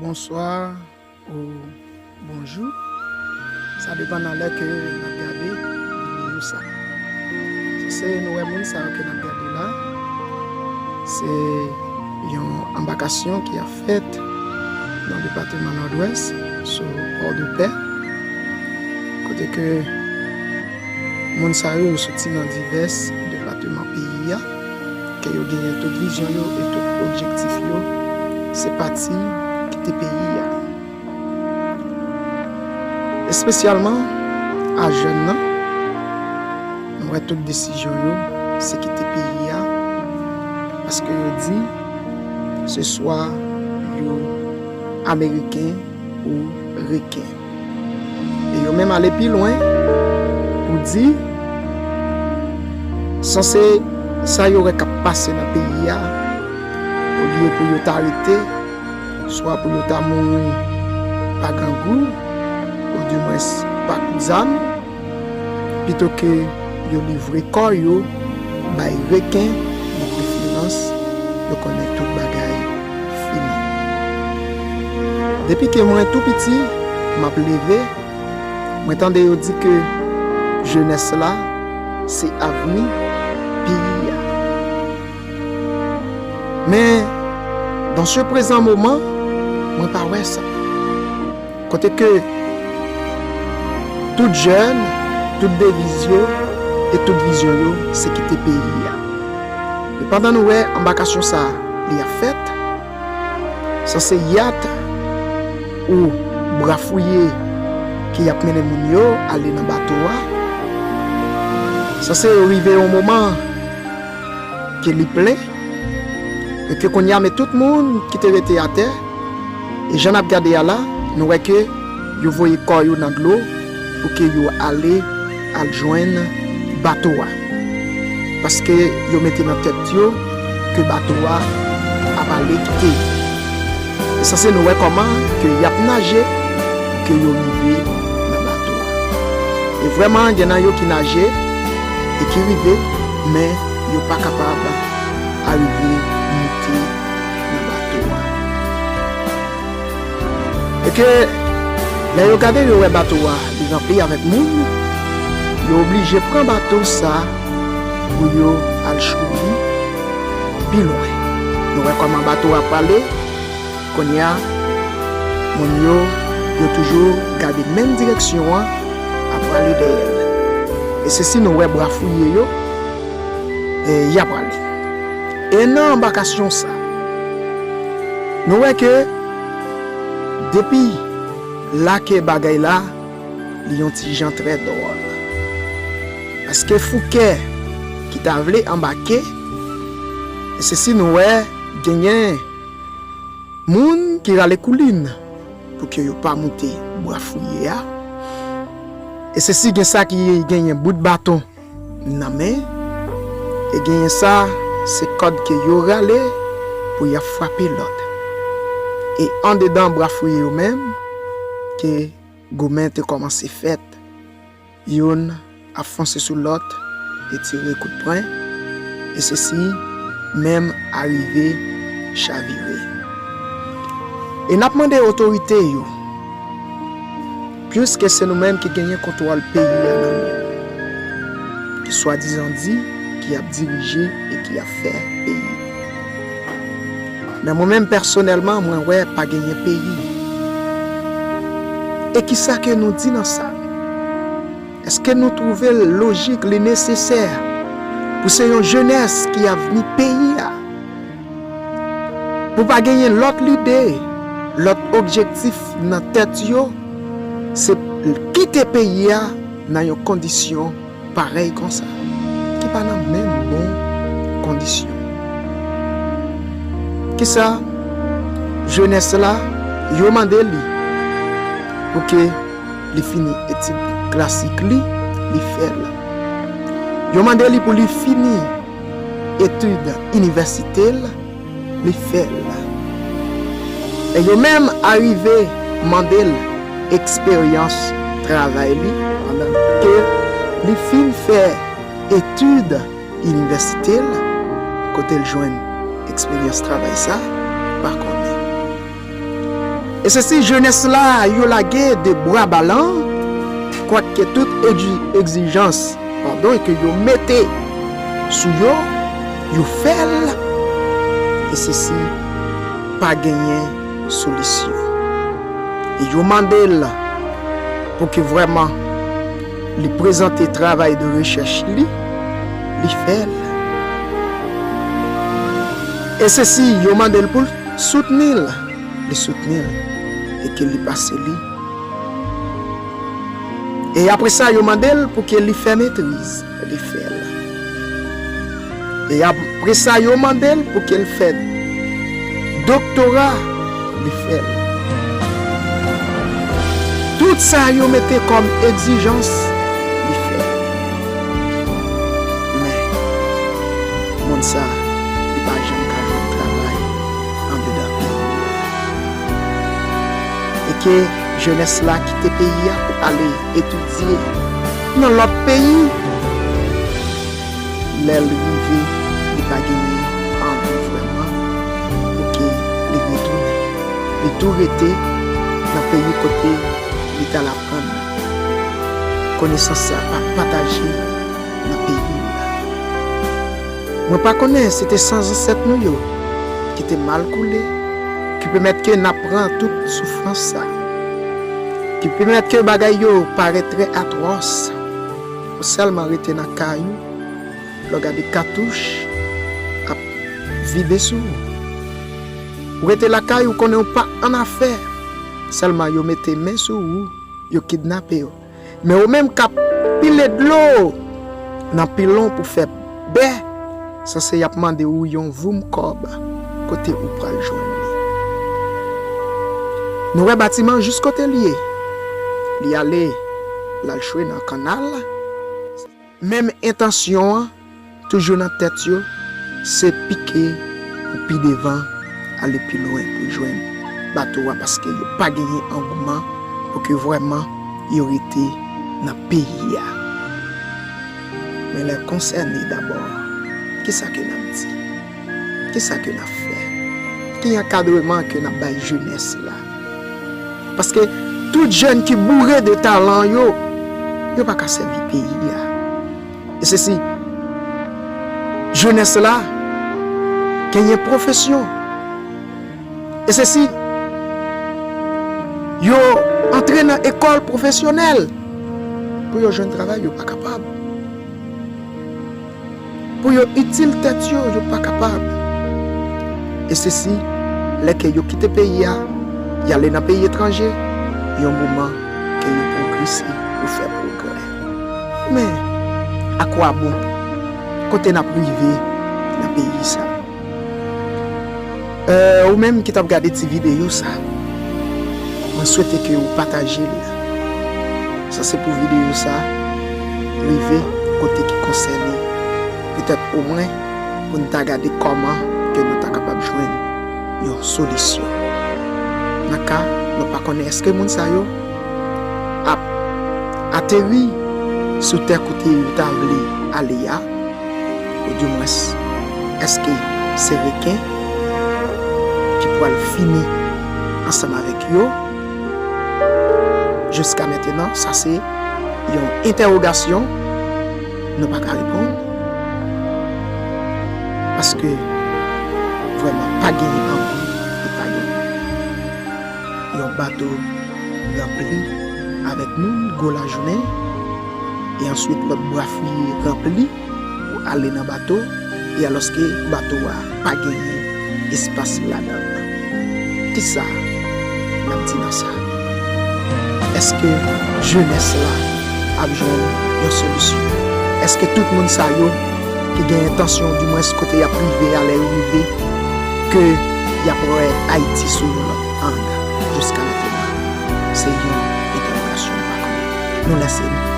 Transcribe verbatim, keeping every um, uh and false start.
Bonswa ou bonjou. Sa depann nan lè ke n ap gade videyo sa. Sanse nou wè moun sa yo ke n ap gade la, se yon anbakasyon ki ap fèt nan depatman Nòdwès, sou Pòdepè, kote ke moun sa yo, yo soti nan divès depatman peyi a, ke yo genyen tout vizyon yo e tout objektif yo, se pati kite peyi a. Espesyalman a jèn nan, nou wè tout desizyon yo, se kite peyi a, paske yo di, se swa yo Ameriken ou Reken. E yo menm ale pi lwen pou di, sanse sa yo wè k ap pase nan peyi a, olye pou yo ta rete, swa pou yo ta mouri pa grangou, oudimwens pa kout zam, pito ke yo livre kò yo bay reken, de preferans, yo konnen tout bagay fini. Depi ke mwen tou piti, m ap leve, mwen tande yo di ke jenès la se avni peyi a. Men, dans ce présent moment, mwen pa wè sa. Kote ke tout jèn, tout deviz yo e tout vizyon yo, se kite peyi a. E pandan nou wè anbakasyon sa a, li ap fèt, sanse yat ou bwa fouye ki ap mennen moun yo ale nan bato a, sanse yo rive yon moman ke li plen, e ke kounye a, men tout moun ki te rete atè, e jan n ap gade a la, nou wè ke yo voye kò yo nan dlo pou ke yo ale al jwenn bato a. Paske yo mete nan tèt yo ke bato a ap ale kite yo. E sanse nou wè kòman ke y ap naje pou ke yo rive nan bato a. E vrèman, gen nan yo ki naje e ki rive, men yo pa kapab arive moute nan bato a. E ke lè yo gade, yo wè bato a, li ranpli avèk moun, yo oblije pran bato sa pou yo al choubi pi lwen. Nou wè kòman bato a prale. Kounye a, moun yo, yo toujou gade menm direksyon an, ap prale dèyè l. E se si nou wè bwa fouye yo, e y ap prale. E nan anbakasyon sa, nou wè ke depi la ke bagay la, li yon ti jan trè dwòl. Paske fouke ki ta vle anbake, e se si nou wè genyen moun ki rale koulin pou ke yo pa moute bwa fouye a. E se si gen sa ki genyen bout baton nan men, e genyen sa, se kòd ke yo rale pou y ap frape lòt. E andedan bwa fouye yo menm, ke goumen te kòmanse fèt, youn ap fonse sou lòt e tire kout pwen, e sesi menm arive chavire. E n ap mande otorite yo, piske se nou menm ki genyen kontwòl peyi a nan men nou, ki swadizan di ki ap dirije e ki ap fè peyi. Men mwen menm pèsonèlman, mwen wè pa genyen peyi. E kisa ke nou di nan sa? Èske nou twouve l lojik, li nesesè pou se yon jenès ki avni peyi a? Pou pa genyen lòt lide, lòt objektif nan tèt yo, se kite peyi a nan yon kondisyon parèy konsa, ki pa nan menm bon kondisyon. Kisa jenès la, yo mande li pou ke li fini etid klasik li, li fè l. Yo mande li pou li fini etid inivèsite l, li fè l. E yo menm arive mande l eksperyans travay li, pandan ke li fin fè etid inivèsite l, kote l jwenn eksperyans travay sa, pa konnen. E se si jenès la, yo lage de bra balan, kwakè tout egzi-, egzijans, padon, ke yo mete sou yo, yo fè l, e se si pa genyen solisyon. E yo mande l pou ke vrèman li prezante travay de rechèch li, li fè l. E se si yo mande l pou l soutni l, li soutni l, e ke li pase li. E apre sa, yo mande l pou ke li fè metriz, li fè l. E apre sa, yo mande l pou ke l fè doktora, li fè l. Tout sa yo mete kòm egzijans, li fè l. Men, moun sa, li pa janm ka jwenn travay andedan peyi a. E ke jenès la kite peyi a pou ale etidye nan lòt peyi. Lè l rive, li pa genyen anvi vrèman pou ke li retounen. Li tou rete nan peyi kote li t al aprann la. Konesans sa pa pataje nan peyi l la. Mwen pa konnen si te san zansèt nou yo ki te mal koule, ki pèmèt ke n ap pran tout soufrans sa, ki pèmèt ke bagay yo parèt trè atwòs, ou sèlman rete nan kay ou, lè w gade katouch ap vide sou ou. Ou rete lakay ou, konnen ou pa annafè, sèlman yo mete men sou ou, yo kidnape w. Men ou menm k ap pile dlo nan pilon pou fè bè, sanse y ap mande ou yon voum kòb kote ou pral jwenn li. Nou wè batiman jis kote l ye. Li ale, l al chwe nan kannal. Menm entansyon an, toujou nan tèt yo, se pike pou pi devan, ale pi lwen pou jwenn bato a, paske yo pa genyen angouman pou ke vrèman yo rete nan peyi a. Men lè konsène dabò, kisa ke n ap di? Kisa ke n ap fè? Ki ankadreman ke n ap bay jenès la? Paske tout jèn ki boure de talan yo, yo pa ka sèvi peyi a. E se si jenès la genyen pwofesyon. E se si yo antre nan ekòl pwofesyonèl pou yo jwenn travay, yo pa kapab. Pou yo itil tèt yo, yo pa kapab. E se si, lè ke yo kite peyi a, y ale nan peyi etranje, yon moman ke yo pwogrese, yo fè pwogrè. Men, akwabon, kote n ap rive nan peyi sa? Eh, ou menm ki t ap gade ti videyo sa, mwen swete ke ou pataje l. Sa se pou videyo sa rive kote ki konsène. Petèt omwen pou n ta gade kòman ke nou ta kapab jwenn yon solisyon. Nan ka, nou pa konnen èske moun sa yo ap ateri sou tè kote yo ta vle ale a, oudimwens, èske se reken ki pral fini ansanm avèk yo? Jiska mentenan, sa se yon entèwogasyon nou pa ka reponn. Paske vrèman pa genyen anvi e pa genyen. Yon bato ranpli avèk moun gwo lajounen, e answit lòt bwa fouye ranpli pou ale nan bato, e alòske bato a pa genyen espas ladan l. Kisa n ap di nan sa? Èske jenès la ap jwenn yon solisyon? Èske tout moun sa yo ki gen entansyon, dimwens kote y ap rive a, lè yo rive, ke y ap wè Ayiti sou yon lòt ang? Jiska mentenan, se yon entèwogasyon nou pa konnen. Nou lese